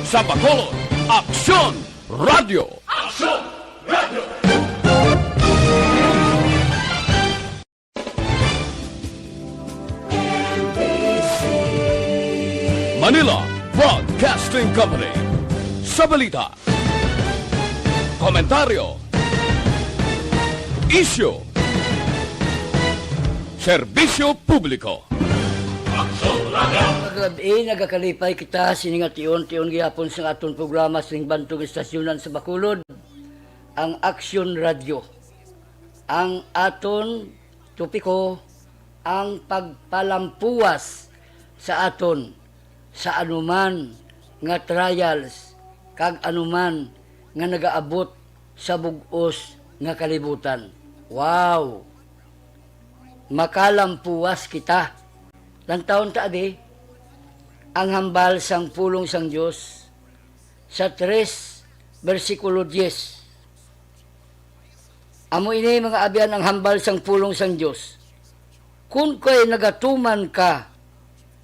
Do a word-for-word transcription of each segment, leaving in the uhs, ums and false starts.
Sa Bacolod, Aksyon Radio. Aksyon Radio. Manila Broadcasting Company. Sa balita, komentaryo, isyu, serbisyo publiko. Kagab-i, nagakalipay kita sini nga tion-tion gihapon sa aton programa sining bantog estasyonan sa Bacolod, ang Aksyon Radio. Ang aton topiko, ang pagpalampuwas sa aton sa anuman nga trials kag anuman nga nagaabot sa bug-os nga kalibutan. Wow! Makalampuwas kita. Lantawon ta, abi, ang hambal sang pulong sang Dios sa tres, bersikulo diyes. Amo ini, mga abyan, ang hambal sang pulong sang Dios. Kon kay nagatuman ka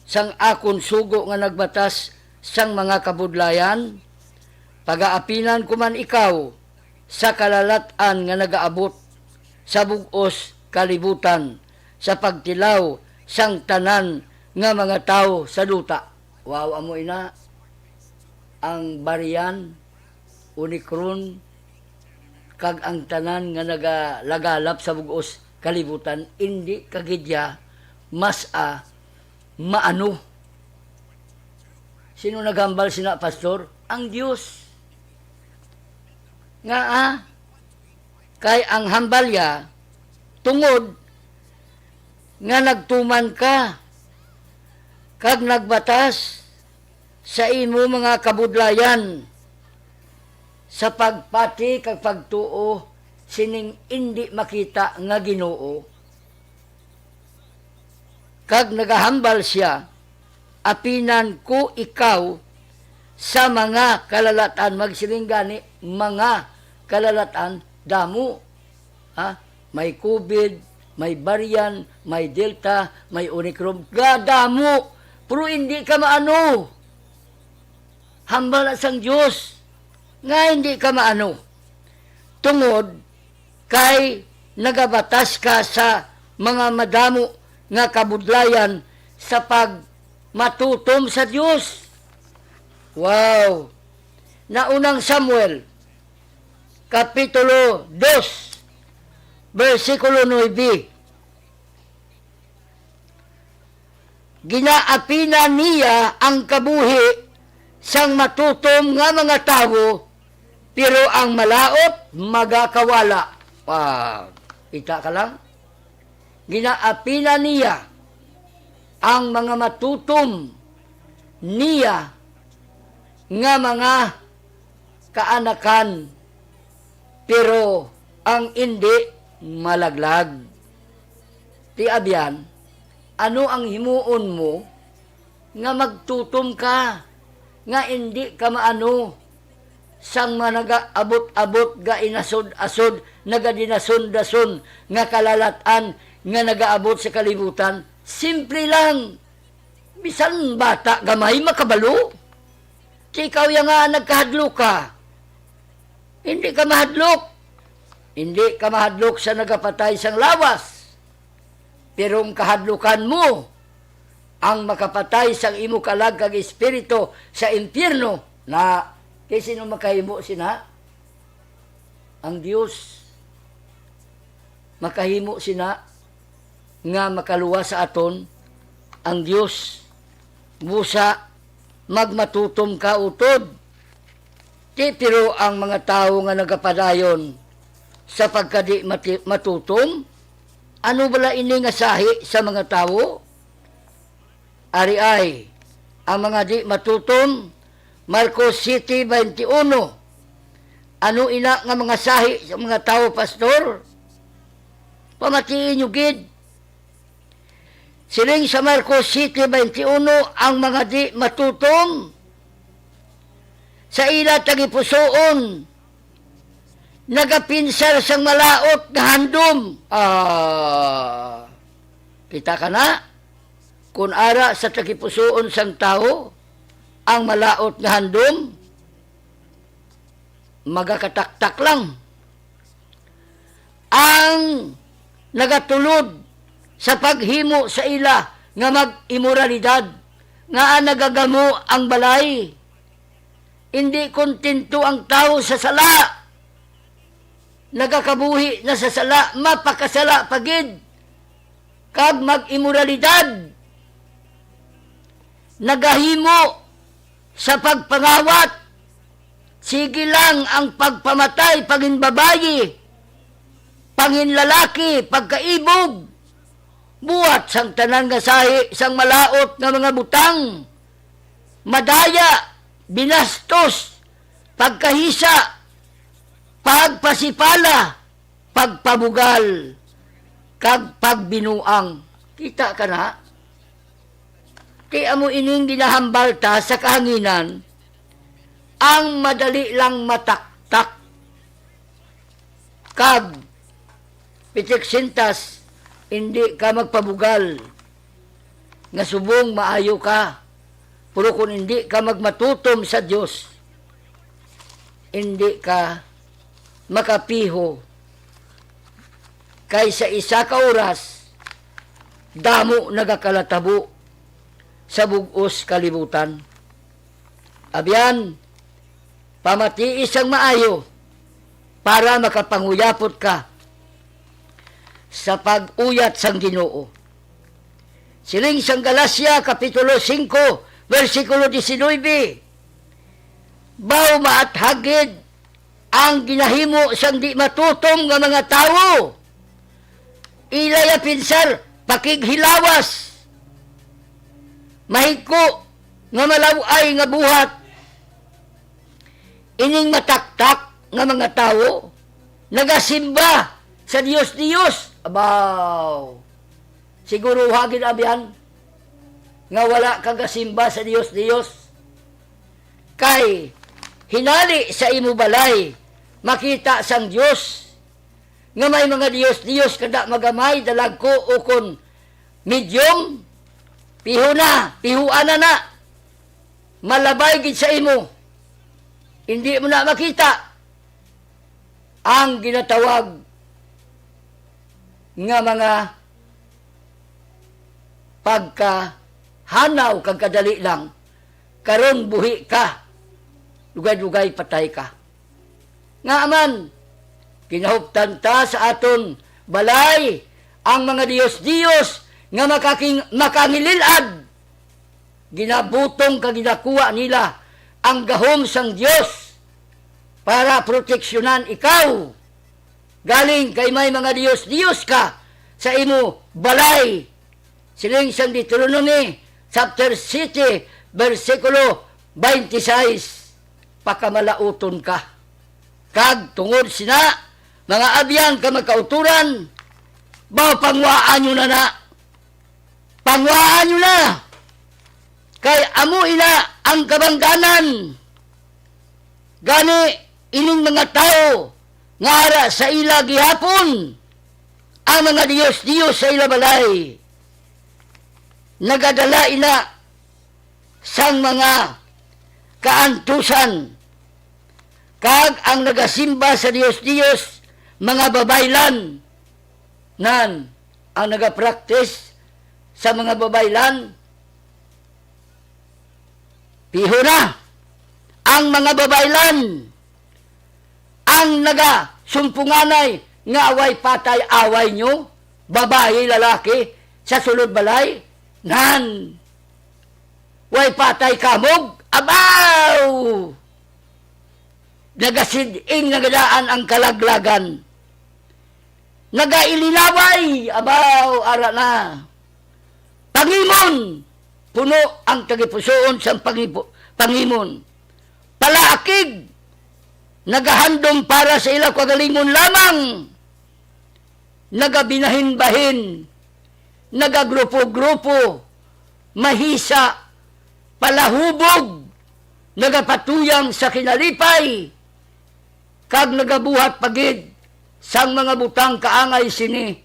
sang akon sugo nga nagbatas sang mga kabudlayan, pagaapinan ko man ikaw sa kalalat-an nga nagaabot sa bug-os kalibutan, sa pagtilaw sang tanan nga mga tawo sa duta. Wow, amo ina ang Varian, Omicron, kag ang tanan nga nagalagalap sa bug-os kalibutan, indi ka gid ya mas, ah, maano. Sino naghambal sina, Pastor? Ang Dios. Nga, ah, kay ang hambal ya, tungod nga nagtuman ka kag nagbatas sa imo mga kabudlayan sa pagpati kag pagtuo sining indi makita nga Ginoo, kag nagahambal sia, "Apinan ko ikaw sa mga kalalatan." Magsiling gani, mga kalalatan, damo. Ha? May covid, may Varian, may Delta, may Omicron. Gadamo. Pero hindi ka maano. Hambal na sang Dios nga hindi ka maano. Tungod kay nagabatas ka sa mga madamo nga kabudlayan sa pagmatutom sa Dios. Wow! Naunang Samuel, Kapitulo dos, bersikulo nuebe. Ginaapinan niya ang kabuhi sang matutom nga mga tawo, pero ang malaut magakawala. Ah, kita ka lang? Ginaapinan niya ang mga matutom niya nga mga kaanakan, pero ang indi malaglag. Ti abyan, ano ang himuon mo nga magtutom ka, nga indi ka maano sang mga nagaabot-abot, gainasod-asod, nagadinason-dason nga kalalat-an nga nagaabot sa kalibutan? Simple lang. Bisan bata gamay makabalo. Ti ikaw ya nga nagkahadlok ka. Hindi ka mahadlok. Hindi ka mahadlok sa nagapatay sang lawas. Pero ang kahadlukan mo, ang makapatay sang imo kalag kag espiritu sa impyerno, na kay sino makahimo sina? Ang Dios. Makahimo sina nga makaluwas sa aton ang Dios. Busa, magmatutom ka utod. Ti, pero ang mga tawo nga nagapadayon sa pagkadi mati-, matutom, ano bala ini nga sahi sa mga tawo? Ari ay, ang mga di matutom, Marcos siete veintiuno. Ano ina nga mga sahi sa mga tawo, Pastor? Pamatii nyo gid. Siling sa Marcos siete veintiuno, ang mga di matutom sa ila tagipusoon nagapinsar sang malaut nga handom. Ah, kita ka na? Kun ara sa tagipusoon sang tawo, Ang malaut nga handom magakataktak lang. Ang nagatulod sa paghimo sa ila nga mag-imoralidad, nga nagagamo ang balay. Indi kontento ang tawo sa sala. Nagakabuhi na sa sala, mapakasala pa gid, kag mag-imoralidad. Nagahimo sa pagpangawat. Sige lang ang pagpamatay, panginbabayi, panginlalaki, pagkaibog, buhat sang tanan nga sahi sang malaut nga mga butang, madaya, binastos, pagkahisa, pagpasipala, pagpabugal, kag pagbinuang. Kita ka na? Kay amo ining ginahambal ta sa kahanginan, ang madali lang mataktak. Kag, pitik sintas, indi ka magpabugal nga subong maayo ka, pero kung indi ka magmatutom sa Dios, indi ka makapiho, kay sa isa ka oras, damo nagakalatabo sa bug-os kalibutan. Abyan, pamatii sang maayo para makapanguyapot ka sa pag-uyat sang Ginoo. Siling sang Galacia, Kapitulo singko, bersikulo diecinuebe, "Baw maathag gid ang ginahimo sang di matutom nga mga tawo. Ilay pinsar, pakighilawas, mahigko nga malaw-ay nga buhat." Ining mataktak nga mga tawo nagasimba sa dios-dios. Abaw. Siguro hagin abyan nga wala ka gasimba sa dios-dios. Kay hinali sa imo balay makita sang Dios nga may mga dios-dios, kada magamay, dalagko, ukon medium, piho na, pihuan na na. Malabay gid sa imo. Hindi mo na makita ang ginatawag nga mga pagkahanaw kag kadali lang. Karon buhi ka, dugay-dugay patay ka. Ngaa man, ginahuptan ta sa aton balay ang mga dios-dios nga makaking-, makangilil-ad. Ginabutong kag ginakuha nila ang gahom sang Dios para proteksyonan ikaw. Galing kay may mga dios-dios ka sa imo balay. Siling sang Deuteronomy chapter siyete, bersikulo twenty-six, "Pakamalauton ka." Kag tungod sina, mga abyan ka magkauturan, baw pangwaan nyo na na. Pangwaan nyo na. Kay amo ina ang kabangdanan. Gani, ining mga tawo nga ara sa ila gihapon ang mga dios-dios sa ila balay, nagadala ina sang mga kaantusan, kag ang nagasimba sa dios-dios, mga babaylan. Nan, ang nagapraktis sa mga babaylan, piho na. Ang mga babaylan, ang nagasumpunganay nga way patay away nyo, babayi, lalaki, sa sulod balay, nan, way patay kamog, abaw! Nagasid-ing, nagadaan ang kalaglagan. Nagailinaway, abaw, ara na. Pangimon, puno ang tagipusoon sang pangipo-, pangimon. Palaakig, nagahandom para sa ila kaugalingon lamang. Nagabinahin-bahin, nagagrupo-grupo, mahisa, palahubog, nagapatuyang sa kinalipay, kag nagabuhat pa gid sang mga butang kaangay sini.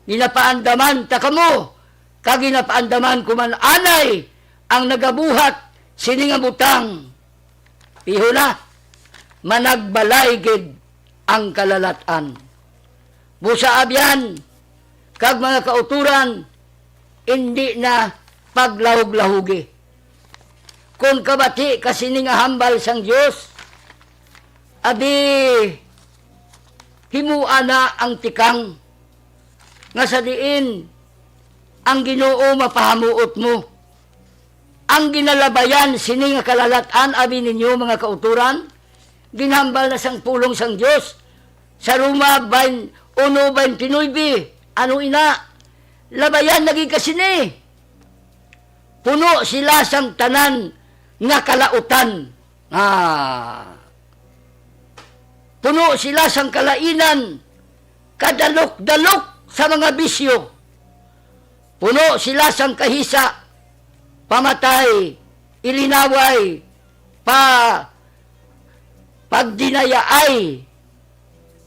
Ginapaandaman ta kamo, kag ginapaandaman ko man anay ang nagabuhat Sini nga butang, piho na, managbalay gid ang kalalat-an. Busa, abyan, kag mga kauturan, indi na paglahog-lahogi. Kon kabati ka sini nga hambal sang Dios, abi, himoa na ang tikang nga sa diin ang Ginoo mapahamuot mo. Ang ginalabayan sini nga kalalat-an, abi ninyo, mga kauturan, ginhambal na sang pulong sang Dios sa Roma bain-, uno baintinuebe. Ano ina? Labayan na gid ka sini. Puno sila sang tanan nga kalautan. Ah. Puno sila sang kalainan, kadalok-dalok sa mga bisyo. Puno sila sang kahisa, pamatay, ilinaway, pa-, pagdinayaay,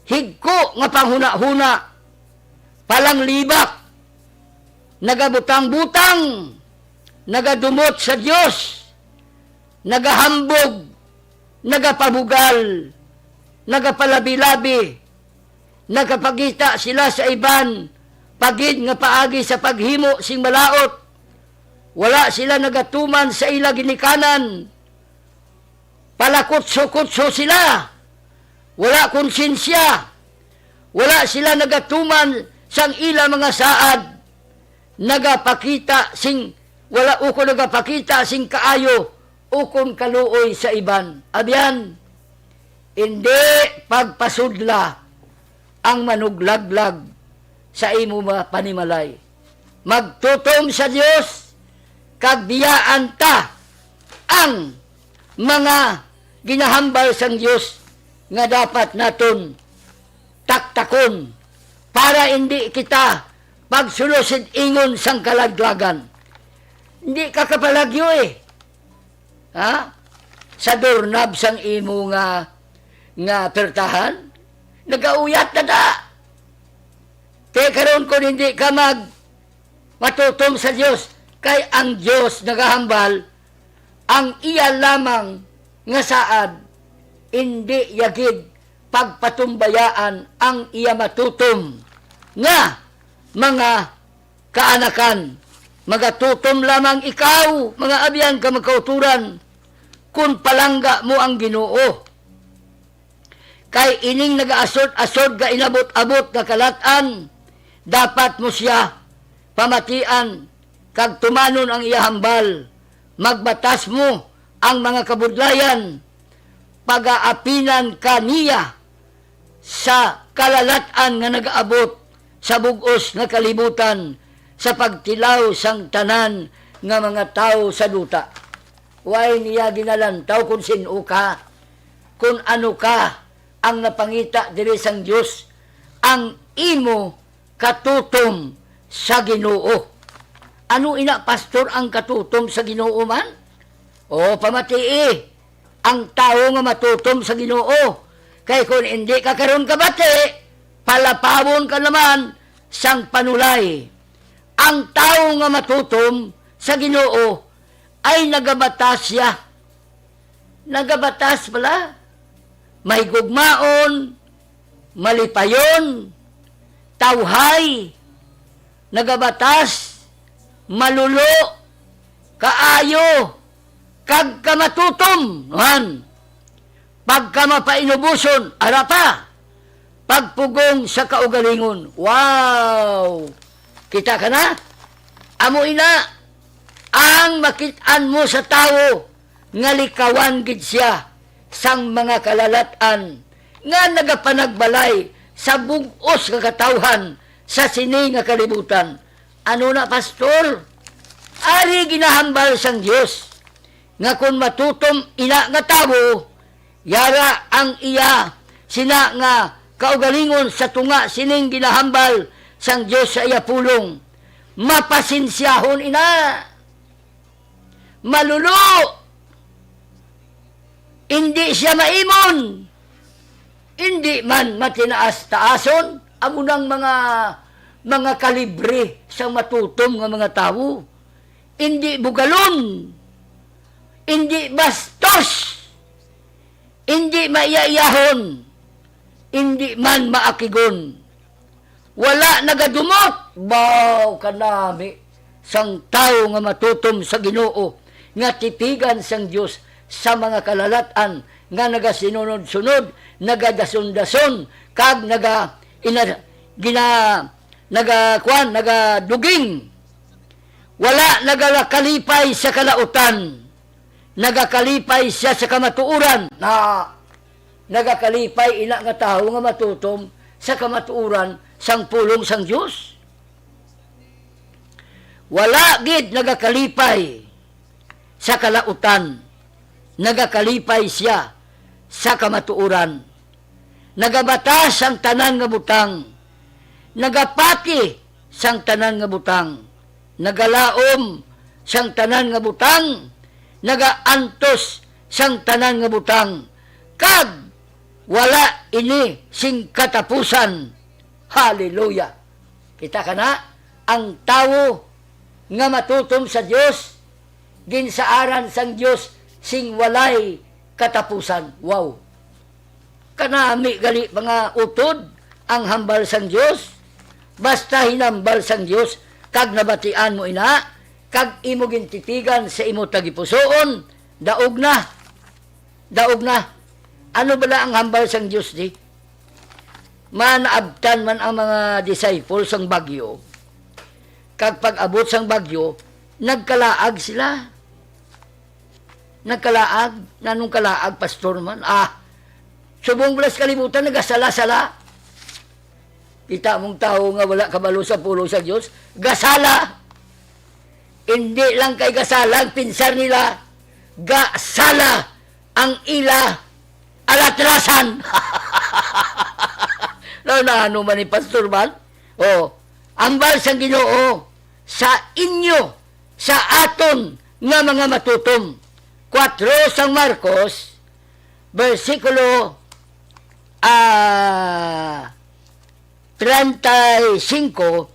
higko nga panghunahuna, palanglibak, nagabutang-butang, nagadumot sa Dios, nagahambog, nagapabugal, nagapalabi-labi, nagapakita sila sa iban pa gid nga paagi sa paghimo sing malaut. Wala sila nagatuman sa ila ginikanan. Palakutso-kutso sila. Wala konsensya. Wala sila nagatuman sang ila mga saad. Nagapakita sing, wala, ukon nagapakita sing kaayo ukon kaluoy sa iban. Abyan, indi pagpasudla ang manuglaglag sa imo mga panimalay. Magtutom sa Dios, kag biyaan ta ang mga ginahambal sang Dios nga dapat naton taktakon, para indi kita pagsulusid-ingon sang kalaglagan. Hindi ka kapalagyo, eh. Ha? Sa durnab sang imo nga, nga pertahan, nagauyat na da. Te karon, kung hindi ka mag-, matutom sa Dios, kay ang Dios nagahambal, ang iya lamang nga saad, indi ya gid pagpatumbayaan ang iya matutom nga mga kaanakan. Magatutom lamang ikaw, mga abyan, ka magkauturan, kun palangga mo ang Ginoo. Kay ining nagaasod-asod nga inabot-abot nga kalat-an, dapat mo sia pamatian kag tumanon ang iya hambal. Magbatas mo ang mga kabudlayan, pagaapinan ka niya sa kalalat-an nga nagaabot sa bug-os nga kalibutan, sa pagtilaw sang tanan nga mga tawo sa duta. Way niya ginalantaw kon sin-o ka, kon ano ka ang napangita diri sang Dios, ang imo katutom sa Ginoo. Ano ina, pastor, ang katutom sa Ginoo man? O, pamatii ang tawo nga matutom sa Ginoo. Kay kon indi ka karon kabati, palapawon ka naman sang panulay. Ang tawo nga matutom sa Ginoo ay nagabatas siya. Nagabatas bala, mahigugmaon, malipayon, tawhay, nagabatas, malulo, kaayo, kag kamatutom, nuhan. Pagkamapainuboson, ara pa, pagpugong sa kaugalingon. Wow! Kita ka na? Amo ina ang makit-an mo sa tawo nga likawan gid sia sang mga kalalat-an nga nagapanagbalay sa bug-os nga katawhan sa sini nga kalibutan. Ano na, pastor? Ari ginahambal sang Dios nga kon matutom ina nga tawo, yara ang iya sina nga kaugalingon sa tunga sining ginahambal sang Dios sa iya pulong, mapasensyahon ina. Malulo. Indi sia maimon. Indi man matinaas-taason. Amo nang mga, mga kalibre sang matutom nga mga tawo. Indi bugalon. Indi bastos, indi maiyaiyahon, indi man maakigon. Wala nagadumot, baw kanami sang tawo nga matutom sa Ginoo, nga titigan sang Dios sa mga kalalat-an, nga nagasinunod-sunod, nagadason-dason, kag naga-, ina-, gina-, naga-, kuwan, nagaduging. Wala nagakalipay sa kalautan, nagakalipay sia sa kamatuoran. Na, nagakalipay ina nga tawo nga matutom sa kamatuoran sang pulong sang Dios. Wala gid nagakalipay sa kalautan, nagakalipay sia sa kamatuoran. Nagabatas sang tanan nga butang, nagapati sang tanan nga butang, nagalaom sang tanan nga butang, nagaantos sang tanan nga butang, kag wala ini sing katapusan. Hallelujah! Kita ka na, ang tawo nga matutom sa Dios, ginsaaran sang Dios sing walay katapusan. Wow! Kanami gali, mga utod, ang hambal sang Dios. Basta hinambal sang Dios, kag nabatian mo ina, kag imo gintitigan sa imo tagipusoon, daog na. Daog na. Ano bala ang hambal sang Dios di? Manaabtan man ang mga disciple sang bagyo, kag pag-abot sang bagyo, nagkalaag sila. Nagkalaag? Nanong kalaag, pastor man? Ah, subong bala sa kalibutan, nagasala-sala. Kita mong tawo nga wala kabalo sa pulong sa Dios, gasala. Hindi lang kay gasala ang pinsar nila, gasala ang ila alatrasan. Na, na ano man ni pastor man? Oh, ambal sang Ginoo sa inyo, sa aton nga mga matutom. Kuwatro sang Marcos, bersikulo, ah, treinta y cinco,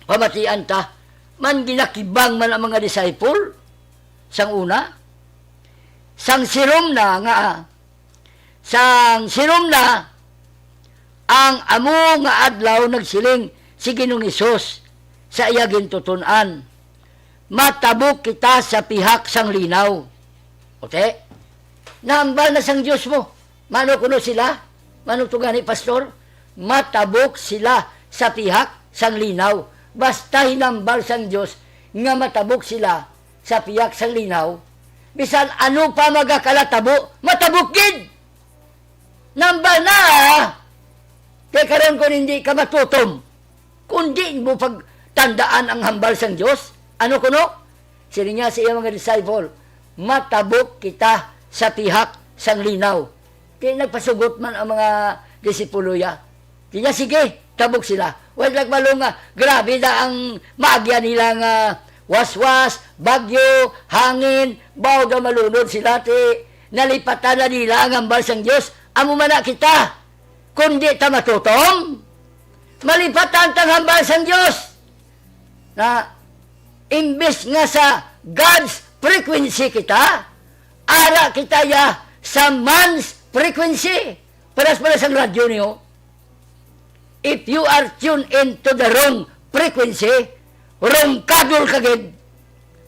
pamatian ta, man ginakibang man ang mga disciple sang una, sang sirom na nga, sang sirom na ang amo nga adlaw, nagsiling si Ginoong Hesus sa iya gintuton-an, "Matabok kita sa pihak sang linaw." Okay? Nahambal na sang Dios mo. Mano kuno sila? Mano to gani, pastor? Matabok sila sa pihak sang linaw. Basta hinambal sang Dios nga matabok sila sa pihak sang linaw, bisan ano pa magakalatabo, matabok gid. Nambal na, ah. Kay karon, kung hindi ka matutom, kung di mo pagtandaan ang hambal sang Dios, ano kuno? Siling niya sa iya mga disciple, "Matabok kita sa pihak sang linaw." Di nagpasugot man ang mga disipulo ya. Di niya, "Sige, tabok sila." Wala lang balo nga, grabe na ang maagya nila nga waswas, bagyo, hangin, baw daw malunod sila, ti nalipatan na nila ang hambal sang Dios. Amo man na kita, kung di ta matutom, malipatan tang hambal sang Dios. Na, imbes nga sa God's frequency kita, ara kita ya sa man's frequency. Paras-paras ang radyo niyo. If you are tuned into the wrong frequency, wrong kadol ka gid.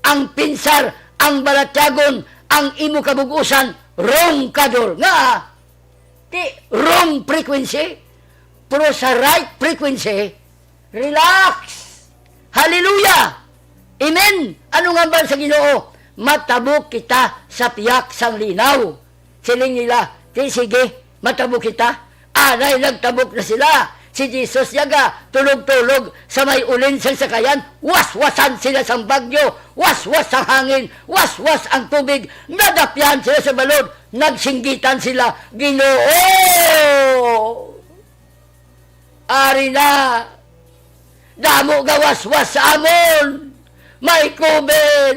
Ang pinsar, ang balatyagon, ang imo kabug-usan, wrong kadol. Nga, di wrong frequency, pero sa right frequency, relax. Hallelujah! Amen! Ano nga ba sa Ginoo? Matabok kita sa pihak sang linaw. Siling nila, "Di, sige, matabo kita." Anay, nagtabok na sila. Si Jesus yaga, tulog-tulog sa may ulin sang sakayan, waswasan sila sang bagyo, waswas sang hangin, waswas ang tubig, nadapyan sila sa balod, nagsinggitan sila, "Ginoo! Ari na, damo nga waswas sa amon. May COVID,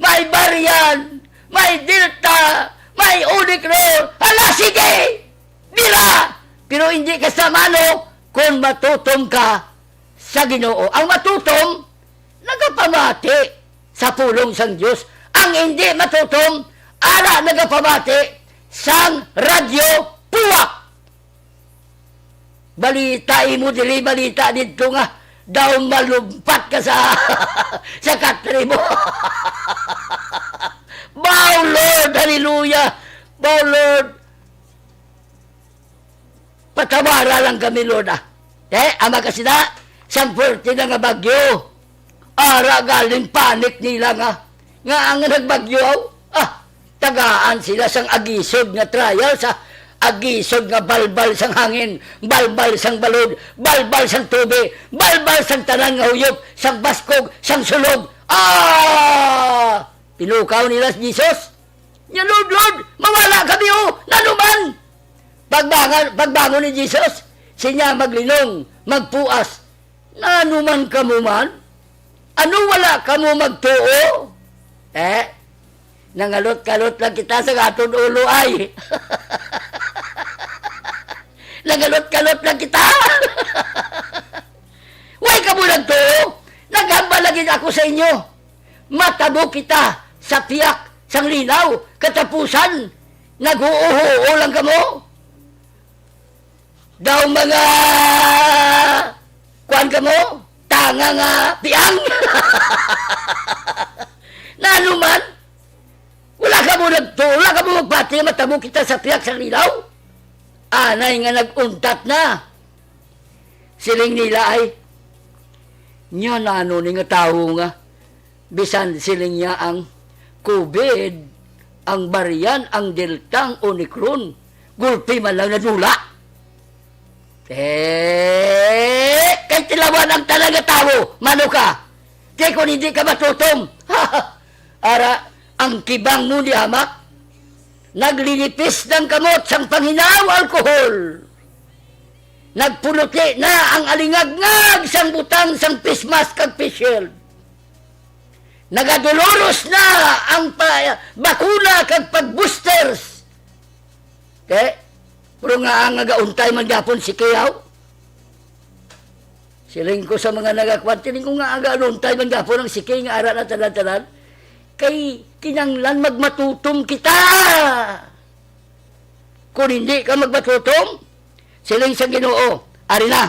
may variant, may Delta, may Omicron. Hala, sige! Dira!" Pero hindi ka sa mano kung matutom ka sa Ginoo. Ang matutom, nagapamati sa pulong sang Dios. Ang Hindi matutom, ara nagapamati sang Radyo Puwak. Balita imo diri, balita didto nga daw malumpat ka sa, sa country mo. Bow, Lord, hallelujah. Bow, Lord. Patawara lang kami, Lord, ah. Eh, ama kasi na, sang puwerte na nga bagyo. Ara galing panic nila nga, nga ang nagbagyo, aw, ah, tagaan sila sang agisod nga trial, sa agisod nga balbal sang hangin, balbal sang balod, balbal sang tubi, balbal sang tanan nga huyop, sang baskog, sang sulog. Ah! Pinukaw nila si Jesus. Nya, "Lord, Lord, mawala kami, oh, nano man?" Pagbangan, pagbangon ni Jesus, siya maglinong, magpuas, "Nano man kamo man? Ano wala kamo magtuo?" Eh, nangalot-kalot lang kita sa aton ulo, ay. Nangalot-kalot lang kita. Way kamo nagtuo? Naghambal lagi ako sa inyo. Matabo kita sa piyak sang linaw, katapusan, naghuuhuo lang kamo. Daw mga, kuwan kamo, tanga nga piang. Nano man, wala kamo nagtuo, wala kamo magpati, matabo kita sa piyak sang linaw. Anay nga nag-untat na. Siling nila ay, "Nya nano ni nga tawo nga bisan siling niya ang COVID, ang variant, ang Delta, ang Omicron, gulpi man lang nadula?" Eh, kay tilawan ang tanan nga tawo, mano ka? Kay kung hindi ka matutom, ara, ang kibang mo ni hamak, naglinipis ng kamot sang panghinaw alkohol. Nagpuluti na ang alingagngag sang butang sang face mask kag face shield. Nagadoloros na ang pa-, bakuna kag pag-boosters. Te, pero nga ang nagauntay man gyapon si Kiyaw. Siling ko sa mga nagakwat, siling ko nga ang nagauntay man gyapon ang siki nga ara na tanan-tanan. Kay kinanglan magmatutom kita. Kung hindi ka magmatutom, siling sa Ginoo, ari na,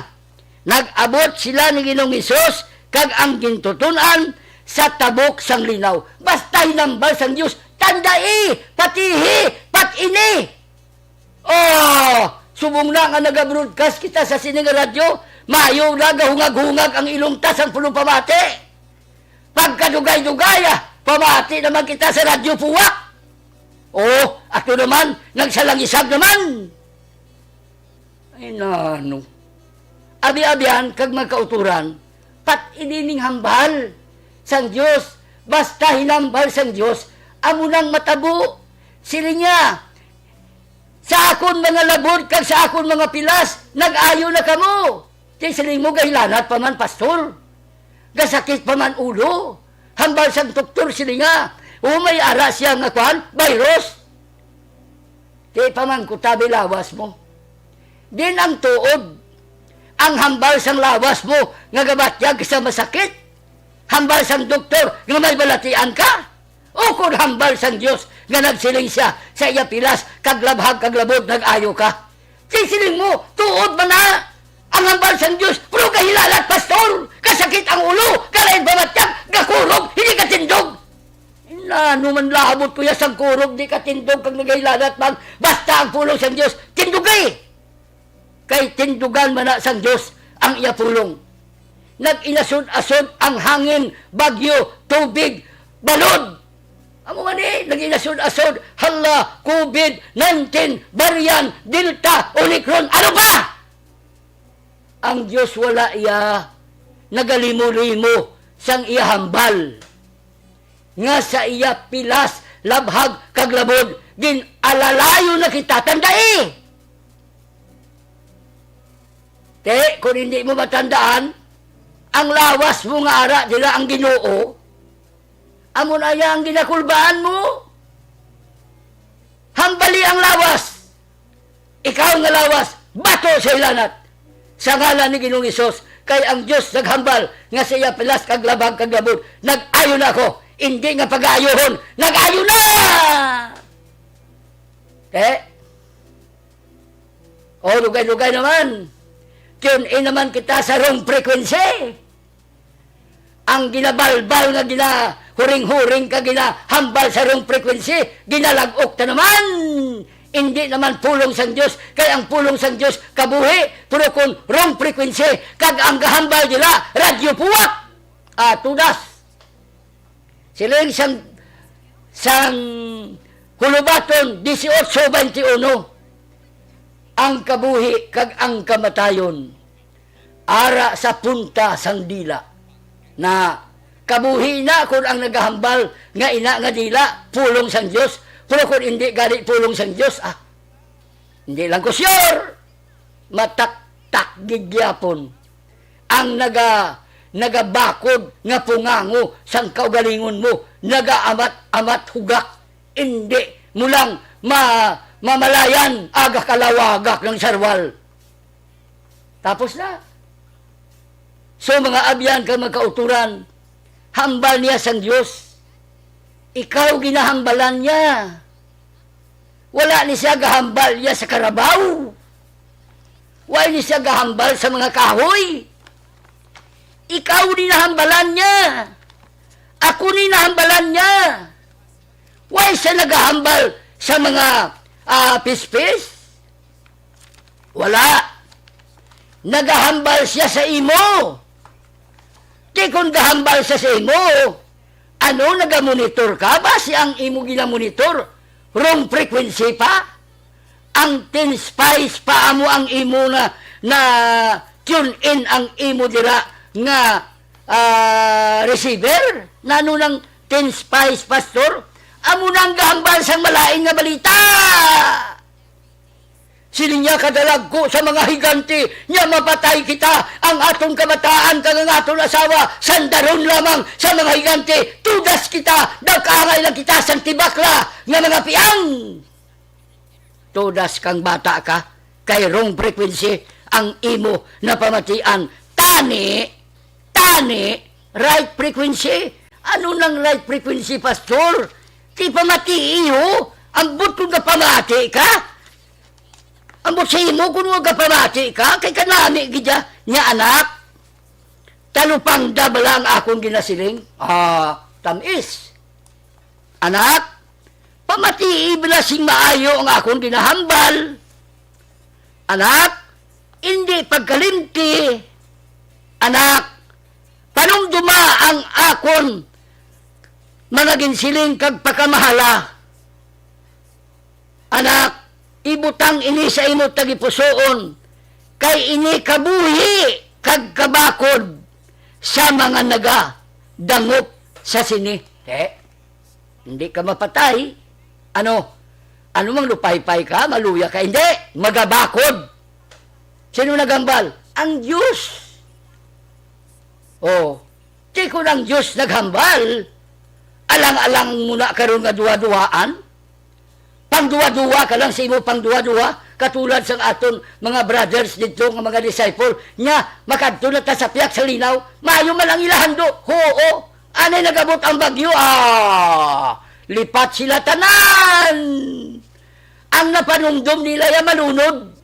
nag-abot sila ni Ginoong Hesus kag ang gintuton-an sa tabok sang linaw. Basta hinambal sang Dios, tandai, patihi, pat-ini. Oh, subong na nga naga-broadcast kita sa sini nga radyo, maayo na gahungag-hungag ang ilong ta sang pulong pamati. Pagkadugay-dugay, ah, pamati naman kita sa Radyo Puwak. Oh, ato naman, nagsalangisag naman. Ay, nano. Abi-abian kag magkauturan, pat-ini ning hambal sang Dios. Basta hinambal sang Dios, amo nang matabo. Siling niya, "Sa akon mga labod kag sa akon mga pilas, nag-ayo na kamo." Kay siling mo, gahilanat pa man, pastor. Gasakit pa man ulo. Hambal sang doktor, siling nga, "O, may ara siya nga kwan, virus." Kay pamangkuta, may lawas mo. Din ang tuod, ang hambal sang lawas mo nga gabatyag sa masakit. Hambal sang doktor nga may balatian ka. Ukon hambal sang Dios nga nagsiling siya sa iya pilas, kag labhag kag labod nag-ayo ka. Kay siling mo, tuod man na ang hambal sang Dios, pero gahilalat, pastor, kasakit ang ulo, galain pamatyag, gakurog, hindi katindog. Nano man labot, kuya, sang kurog, di katindog, kag nagahilalat man, basta ang pulong sang Dios, tindugi. Kay tindugan man na sang Dios ang iya pulong. Nag-inasod-asod ang hangin, bagyo, tubig, balod. Amo man ni, nag-inasod-asod, hala, COVID nineteen, variant, Delta, Omicron, ano pa? Ang Dios wala iya nagalimo-limo sang iya hambal, nga sa iya pilas, labhag, kag labod, gin-alalayo na kita. Tandai! Te, kung hindi mo matandaan, ang lawas mo nga ara dira ang Ginoo, amo na iya ang ginakulbaan mo. Hambali ang lawas. Ikaw nga lawas, bato sa hilanat. Sa ngalan ni Ginoong Hesus, kay ang Dios naghambal nga sa iya pilas kag labhag kag labod, nag-ayo na ako. Indi nga pagaayuhon, nag-ayo na! Eh? O, dugay-dugay naman. Tune in naman kita sa wrong frequency. Ang ginabalbal nga ginahuring-huring ka ginahambal sa wrong frequency, ginalag-ok ta naman. Indi naman pulong sang Dios, kay ang pulong sang Dios kabuhi, pero kung wrong frequency, kag ang gahambal dira, radyo puwak. Ah, tudas. Siling sang, sang Hulubaton dieciocho veintiuno, ang kabuhi kag ang kamatayon ara sa punta sang dila. Na kabuhi na kon ang nagahambal nga ina nga dila pulong sang Dios, pero kon indi gani pulong sang Dios, ah, hindi lang ko sure. Mataktak gid gyapon ang naga-, nagabakod nga pungango sang kaugalingon mo, nagaamat-amat hugak, indi mo lang ma-, mamalayan, aga kalawagak ng sarwal. Tapos na. So, mga abyan kag mga kauturan, hambal niya sang Dios. Ikaw ginahambalan niya. Wala ni siya gahambal niya sa karabaw. Wala ni siya gahambal sa mga kahoy. Ikaw ni nahambalan niya. Ako ni nahambalan niya. Wala siya nagahambal sa mga, ah, pispis. Wala. Nagahambal siya sa imo. Di kon gahambal siya sa imo, ano, nagamonitor ka? Basi ang imo ginamonitor, wrong frequency pa? Ang ten spice pa amo ang imo na, na tune in ang imo dira nga, ah, receiver? Nano nang ten spice, pastor? Amo nang gahambal sang malain nga balita. Siling niya, "Kadalagko sa mga higante, niya mapatay kita, ang aton kabataan kag ang aton asawa, sandaron lamang sa mga higante, tudas kita, nagkaangay lang kita sang tibakla nga mga piang." Tudas kang bata ka, kay wrong frequency ang imo napamatian. Tani, tani, right frequency. Ano nang right frequency, pastor? Ti pamatii ho. Ambot kung kapamati ka. Ambot sa imo kung wag kapamati ka, kay kanami gid ya. Nya, anak, talupangda bala ang akon ginasiling? Ah, tamis. Anak, pamatii bala sing maayo ang akon ginahambal. Anak, indi pagkalimti. Anak, panumduma ang akon mga ginsiling kag pakamahala. Anak, ibutang ini sa imo tagipusoon, kay ini kabuhi kag kabakod sa mga nagadangop sa sini. Eh, hindi ka mapatay. Ano? Ano mang lupaypay ka, maluya ka? Hindi. Magabakod. Sino naghambal? Ang Diyos. Oh, di ko ng Diyos naghambal. Alang-alang mo na karon nga duwa-duwaan. Pangduwa-duwa ka lang sa imo pangduwa-duwa, katulad sang aton mga brothers didto nga mga disciple, nya makadto na ta sa piyak sa linaw, maayo man ang ila hando. Huo, anay nagabot ang bagyo, ah, lipat sila tanan. Ang napanumdom nila ya malunod,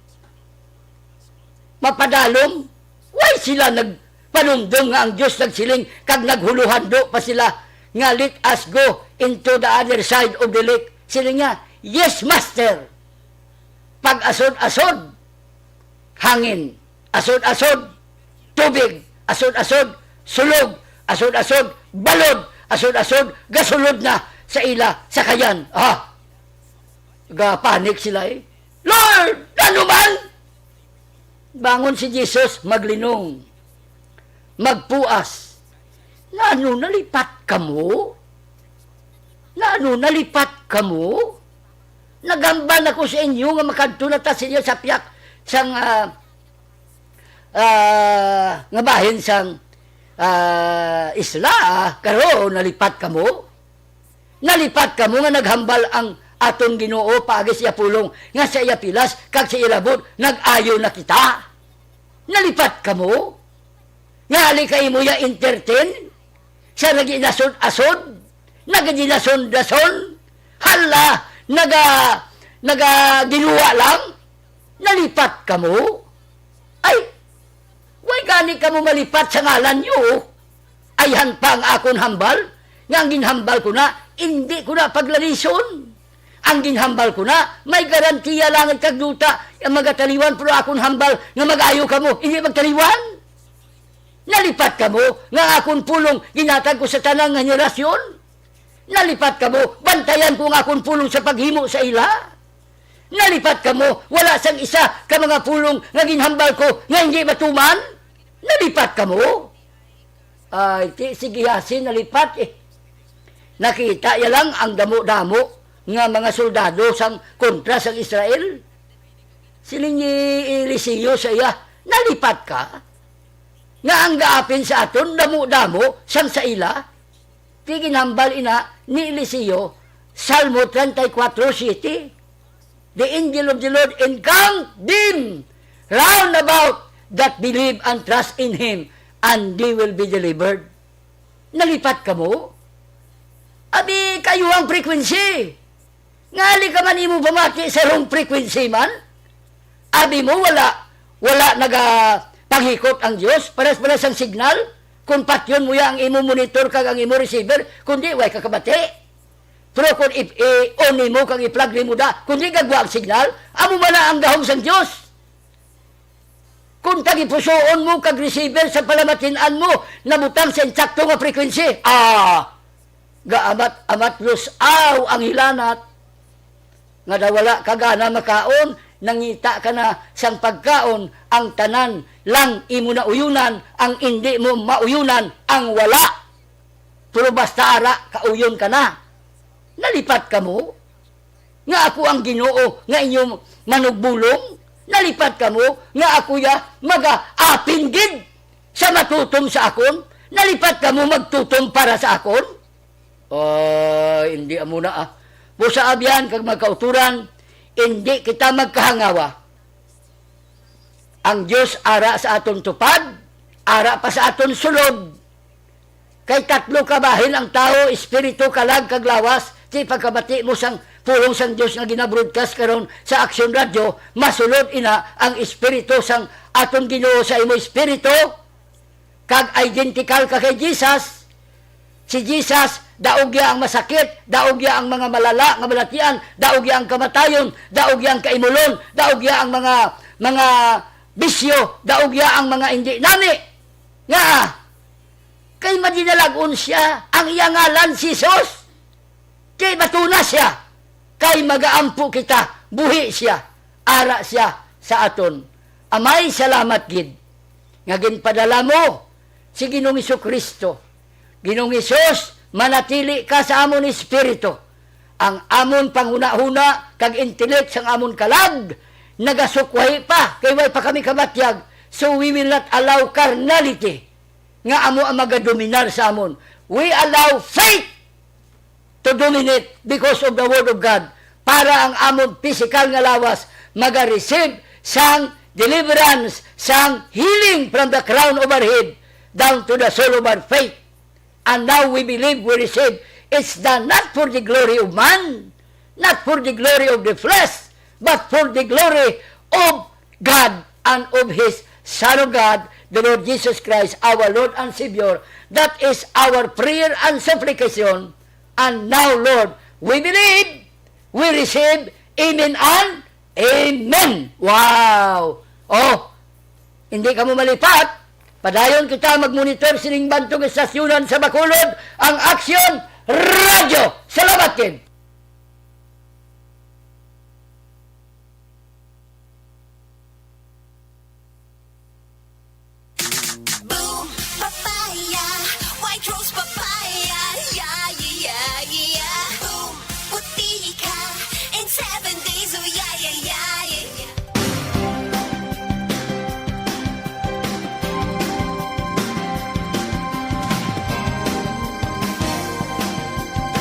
mapadalom. Why sila nagpanumdom nga ang Dios nagsiling kag naghuluhando pa sila nga, "Let us go into the other side of the lake"? Siling niya, "Yes, Master." Pag-asod-asod, hangin. Asod-asod, tubig. Asod-asod, sulog. Asod-asod, balod. Asod-asod, gasulod na sa ila sakayan. Ah, gapanik sila, eh. "Lord, ano man?" Bangon si Jesus, maglinong, magpuas. "Ngano nalipat kamo? Ngano nalipat kamo? Nagambal ako sa inyo nga makadto na ta sa inyo sa piyak sang, ah, ah, nga bahin sang, ah, isla, ah. Karon nalipat kamo?" Nalipat kamo nga naghambal ang aton Ginoo paagi sa iya pulong, nga sa iya pilas kag sa iya labod nag-ayo na kita? Nalipat kamo? Nga hali kay imo ya entertain sa nag-inasod-asod, Nagadilason-dason? Hala, naga-, nagaginuwa lang? Nalipat kamo? Ay, way gani kamo malipat sa ngalan niyo? Ayhan pa ang akon hambal, nga ang ginhambal ko na, indi ko na paglanison. Ang ginhambal ko na, may garantiya langit kag duta ang magataliwan, pero akon hambal nga mag-ayo kamo, indi magtaliwan. Nalipat kamo nga ang akon pulong ginhatag ko sa tanan nga henerasyon? Nalipat kamo, bantayan ko ang akon pulong sa paghimo sa ila? Nalipat kamo, wala sang isa ka mga pulong nga ginhambal ko nga hindi matuman? Nalipat kamo? Ay, ti, sige, Hasin, nalipat, eh. Nakita ya lang ang damo-damo nga mga soldado sang kontra sang Israel. Siling ni Eliseo sa iya, "Nalipat ka? Nga ang gaapin sa aton damo-damo sang sa ila?" Ti ginhambal ina ni Eliseo, Salmo treinta y cuatro siete, "The angel of the Lord encamped them round about that believe and trust in Him, and they will be delivered." Nalipat kamo? Abi, kayo ang frequency. Ngali ka man imo pamati sa wrong frequency man? Abi mo, wala, wala nagapanghikot ang Dios? Pares-pares ang signal. Kung patyon mo ya ang imo monitor kag ang imo receiver, kundi way ka kabati. Pero kung i-, i-on nimo kag i-plug nimo da, kundi gagwa ang signal, amo man na ang gahom sang Dios. Kung tagipusoon mo kag receiver sa palamatin-an mo nabutang sa insakto nga frequency, ah, gaamat-amat lus-aw ang hilanat, nga daw wala ka gana makaon, nangita ka na sang pagkaon, ang tanan lang imo nauyonan, ang indi mo mauyonan, ang wala. Pero basta ara, kauyon ka na. Nalipat kamo nga ako ang Ginoo nga inyo manugbulong? Nalipat kamo nga ako ya magaapin gid sa matutom sa akon? Nalipat kamo magtutom para sa akon? Ay, hindi amo na, ah. Busa, abyan kag mga kauturan, hindi kita magkahangawa. Ang Dios ara sa aton tupad, ara pa sa aton sulod. Kay tatlo ka bahin ang tawo, espiritu, kalag, kag lawas. Ti pagkabati mo sang pulong sang Dios nga gina-broadcast karon sa Aksyon Radio, masulod ina ang espiritu sang aton Ginoo sa imo espiritu. Kag identical ka kay Jesus. Si Jesus, daog ya ang masakit, daog ya ang mga malala nga balatian, daog ya ang kamatayon, daog ya ang kaimulon, daog ya ang mga, mga bisyo, daog ya ang mga indi nami. Nga, kay madinalag-on sia, ang iya ngalan Jesus. Kay batuna sia, kay magaampo kita, buhi sia, ara sia sa aton. Amay, salamat gid nga ginpadala mo si Ginoong Jesu-Cristo. Ginoong Jesus, manatili ka sa amon espiritu. Ang amon panghunahuna kag intelek sang amon kalag nagasukwahi pa, kay way pa kami kabatyag. So we will not allow carnality nga amo ang magadominar sa amon. We allow faith to dominate because of the word of God, para ang amon pisikal nga lawas maga-receive sang deliverance, sang healing from the crown of our head down to the sole of our feet. And now we believe, we receive. It's done not for the glory of man, not for the glory of the flesh, but for the glory of God and of His Son of God, the Lord Jesus Christ, our Lord and Savior. That is our prayer and supplication. And now, Lord, we believe, we receive. Amen and amen. Wow! Oh, hindi kamo malipat. Padayon kita magmonitor sining bantog estasyonan sa Bacolod, ang Aksyon Radio. Salamat, Ken.